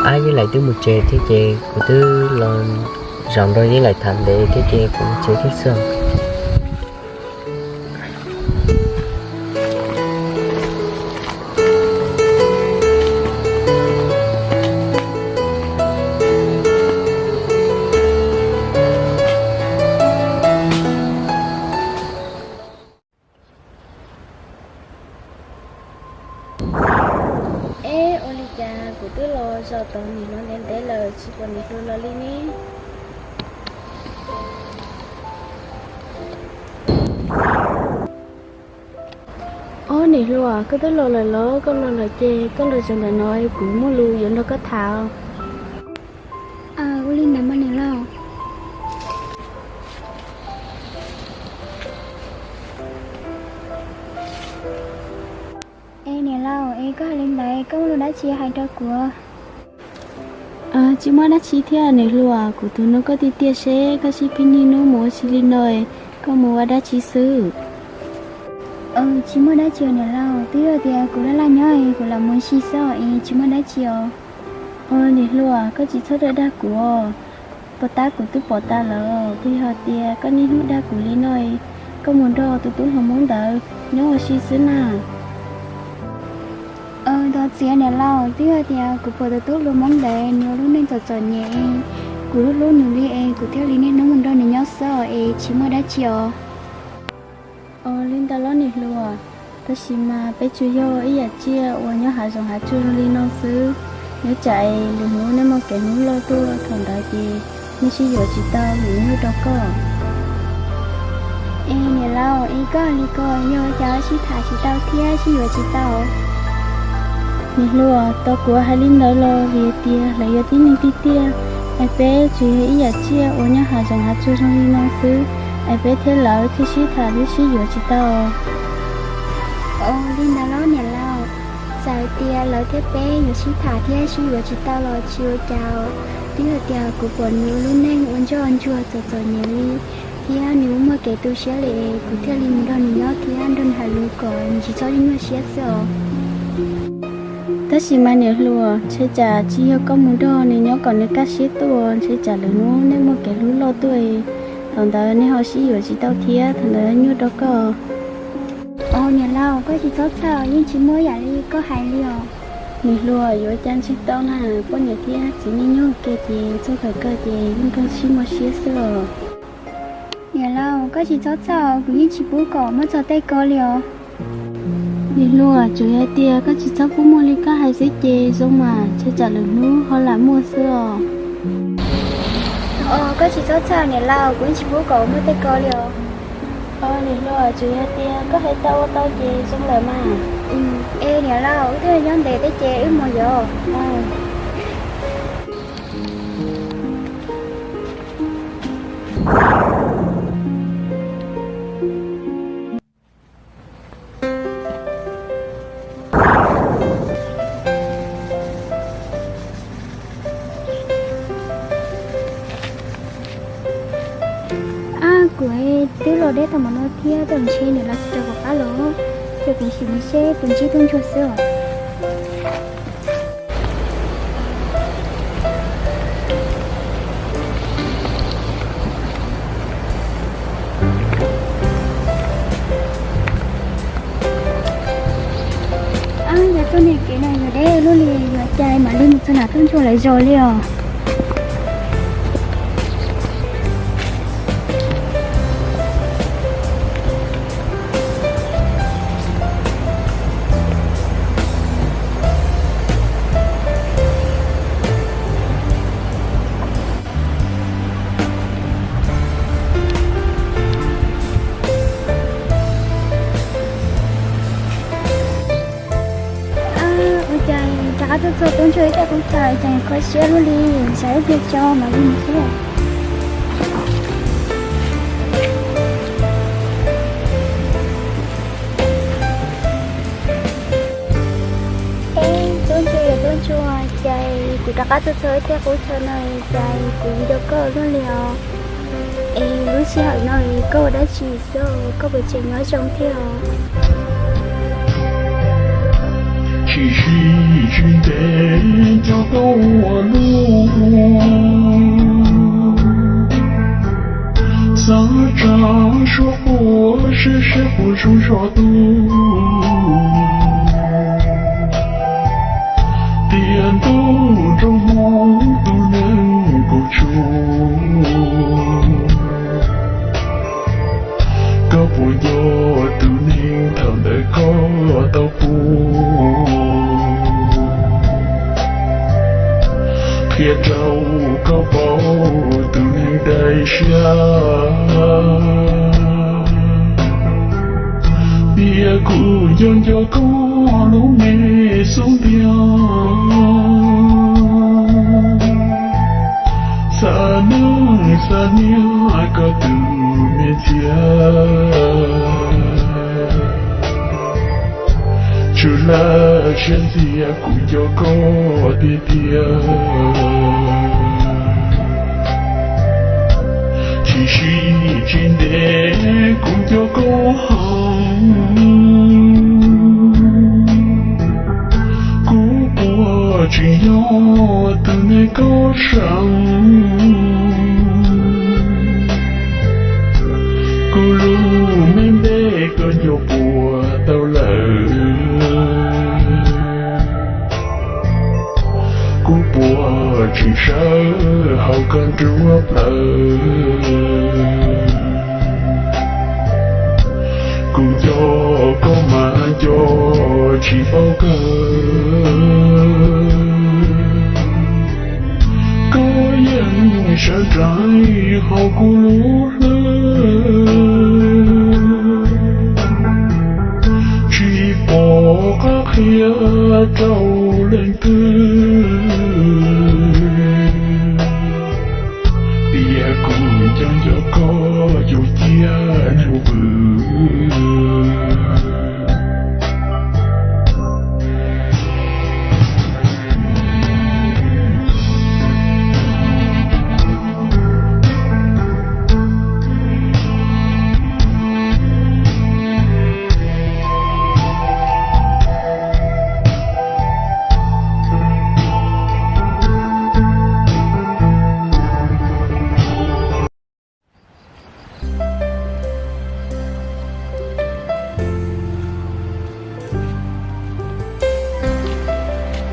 Ab, Yeej Laim twb mus tsev thiab ces kuv twb los zaum nrog Yeej Laim tham ntev thiab ces kuv mus tsev thiab xwb. Eb, ua li cas kuv twb los zaum tos niam hluas ntev ntev lawm tsis pom niam hluas los li ne? Ob, niam hluas, koj twb los lawm los? Koj los lawm ces koj los zaum ntawm no, kuv muaj lus yuav nrog koj tham. Ua li ntawd mas niam laus. Es niam laus, es koj hais li ntawd koj muaj lus dab tsi hais rau kuv? Tsis muaj dab tsi thiab niam hluas, kuv tus nug koj tiag tiag seb koj sib pib niaj hnub mus ua si li no, koj mus ua dab tsi xwb? Tsis muaj dab tsi os niam laus, twb yog tias kuv laj laj nyob es kuv lam mus ua si xwb es tsis muaj dab tsi os. Niam hluas, koj tsis txhob dag dag kuv os. Puag ta kuv twb pom tas lawm, puas yog tias koj niaj hnub dag kuv li no, koj mus nrog tus tub hluas Hmoob ntawd nyob ua si xwb na? Thov txim niam laus, twb yog tias kuv pom tus tub hluas Hmoob ntawd nws ua lub neej txom txom nyem, kuv hlub hlub nws li es kuv thiaj li niaj hnub mus nrog nws nyob xwb es tsis muaj dab tsi os. Ua li ntawd los niam hluas, tab sis mas peb tsuas yog ib yam tsiaj uas nyob hav zoov hav tsuag li no xwb. Nyob tsam es lwm hnub nej muaj kev hlub loj tuaj thaum ntawd ces nej sib yuav tsis tau yuav nyuj rau koj. Es niam laus, es koj li ko yog ua cas sib tham tsis tau thiab sib yuav tsis tau? Niam hluas, tau kuv hais li ntawd los vim tias lawv yog tib neeg tiag tiag, es peb tsuas yog ib yam tsiaj uas nyob hav zoov hav tsuag zoo li no xwb, es peb thiab lawv thiaj sib tham thiab sib yuav tsis tau. Ua li ntawd los niam laus, txawm tias lawv thiab peb yuav sib tham thiab sib yuav tsis tau los tsis ua cas, twb yog tias kuv pom nws ua lub neej ua ntsuag ntsuag txom txom nyem li, thiab nws muaj kev tu siab li, kuv thiaj li mus nrog nws nyob thiab nrog nws hais lus kom nws tsis txhob nyuaj siab xwb os. Tab sis mas niam hluas, ntshe tsam tsis yog koj mus nrog nws nyob kom nws kaj siab tuaj, ntshe tsam lwm hnub nej muaj kev hlub loj tuaj, thaum ntawd nej ho sib yuav tsis tau thiab thaum ntawd nyuaj rau koj. Os niam laus, koj tsis txhob txhawj, yeej tsis muaj yam li koj hais li os. Niam hluas, yuav cas tsis tau na, poj niam thiab txiv neej nyob ua ke ces txog thaum kawg ces yeej kawg sib muaj siab xwb os. Niam laus, koj tsis txhob txhawj, kuv yeej tsis pub kom muab txog tej ko li os. Niam hluas, tsuas yog tias koj tsis txhob kub muag li koj hais xwb ces zoo mas, ntshe tsam lwm hnub ho lam muaj xwb os. Os, koj tsis txhob txhawj niam laus, kuv yeej tsis pub kom muaj tej ko li os. Os niam hluas, tsuas yog tias koj hais tau ua tau ces zoo lawm mas. Es niam laus, wb twb nyob ntev thiab ces wb mus yom. Ab, kuv twb los deb tau hmo no thiab, tej zaum ntshe niam laus tsis rov qab los, ces kuv sim mus seb puas ntsib tub ntsuag xwb os. Ab, yog txoj niag kev no yog deb luaj li, yuav cas mam li mus txog nram tub ntsuag lawv zos li os. Ua cas rov qab tuaj txog tub ntsuag ib teg qub chaw cas kho siab luaj li, xav ib pliag tso mam li mus xwb. Eb, tub ntsuag, tub ntsuag, cas kuv rov qab tuaj txog ib teg qub chaw no cas kuv nco koj luaj li os. Es lub sij hawm no koj ua dab tsi xwb, koj puas tseem nyob zoo thiab os? Tsis sib tsis ntev cov tub Seb seb puas zoo zog tus tias ntuj nrog Hmoob tus neeg kaum tsuj. Koj puas nco tus neeg thaum ntawd koj tau pub? Qhia rau koj paub tus neeg daim siab. Tias kuv nco nco koj lub me xub ntiag, xav neej xav niam koj tus me ntxhiab. Tsw laj siab ntxias kuv nco koj tiag tiag. Chim siab tsis ntev kuv nco koj heev. Kuv puas tseem yog tus neeg koj seev? Kuv lub me npe koj nco puas tau lawm? Kuv puas tseem sawv hauv koj nruab plawv? Kuv nco koj mas nco tsis paub kawg. Koj yeej sawv rov hauv kuv lub hlwb, tsis pom qab qhia rau leej twg. Tias kuv nco nco koj yuav ciaj nug vwm.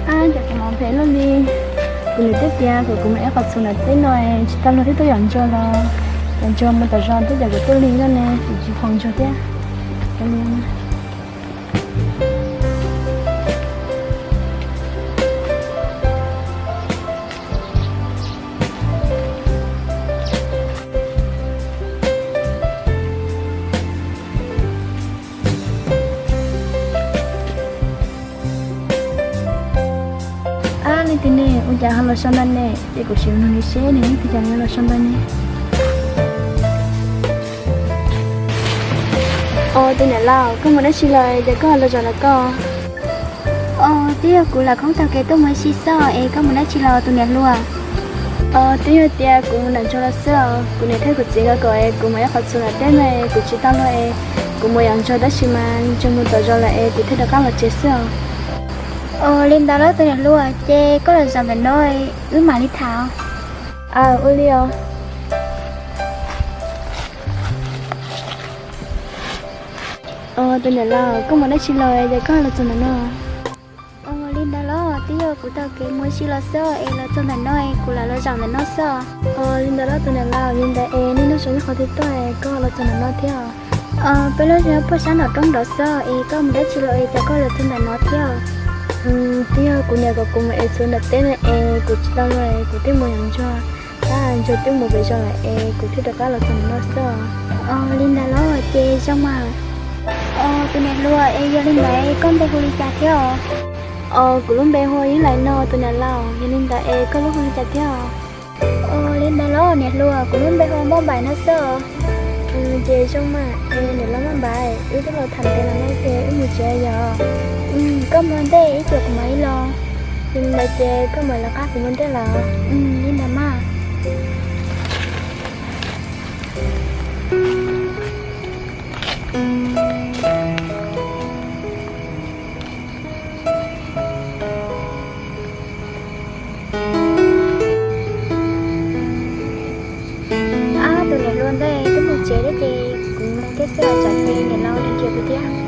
Ab, cas kuv hnov phem luaj li. Kuv niam twb tias kom kuv mus ev qhov txhuv nram teb no, tsis tau luag thiab, tuaj yaum ntsuag los yaum ntsuag mus tom zos thiab, cas kuv tuaj lig loj ne, kuv tsis pom ntsuag thiab. Ab, leej twg ne? Ua cas ho los so ntawm ne? Ces kuv sim nug nws seb nws yog leej twg, cas nws los so ntawm ne. Os, tus niam laus, koj mus dab tsi los es koj ho los zov ntawm ko? Os, twb yog kuv lam khoob taug kev tuaj mus ib si xwb es koj mus dab tsi los tus niam hluas? Os, twb yog tias kuv mus nram ntsuag los xwb os. Kuv niam thiab kuv txiv nkawd kom es kuv mus ev qhov txhuv nram teb no es kuv tsis tau luag es kuv mus yaum ntsuag tab sis mas ntsuag mus tom zos lawm es kuv thiaj rov qab los tsev xwb os. Os, li ntawd los tus niam hluas, ces koj los zov ntawm no wb mam li tham. Aw, ua li os. Os, tus niam laus, koj mus dab tsi los es koj los txog ntawm no? Os, li ntawd los twb yog kuv taug kev mus ib si los xwb es los txog ntawm no es kuv lam los zaum ntawm no xwb os. Os, li ntawd los tus niam laus, li ntawd es niaj hnub saum nyob qhov twg tuaj es koj los txog ntawm no thiab? Os, peb lub zos nyob puag sab nraum roob nrad xwb es koj mus dab tsi los es cas koj los txog ntawm no thiab? Twb yog kuv niam kom kuv mus ev txhuv nram teb no es kuv tsis tau luag es kuv thiaj mus yaum ntsuag. Tab ntsuag twb mus pem zos lawm es kuv thiaj rov qab los txog ntawm no xwb os. Os, li ntawd los ces zoo mas. Os, tus niam hluas, es yog li ntawd koj npe hu li cas thiab os? Os, kuv lub npe hu ua Yib Lais no tus niam laus, yog li ntawd es koj lub hu li cas thiab os? Os, li ntawd los niam hluas, kuv lub npe hu ua Maj Npaim no xwb os. Ces zoo mas, es niam laus Maj Npaim, wb twb los tham ntev lawm no ces wb mus tsev yom. Koj mus ua ntej ib pliag kuv mam li los. Yog li ntawd ces koj mam lawv qab kuv mus ua ntej lawm. Li ntawd mas. Ab, tus niam hluas ntawd twb mus tsev thiab ces kuv mus thiab xwb. Tsam ces niam laus nws tsis pw thiab.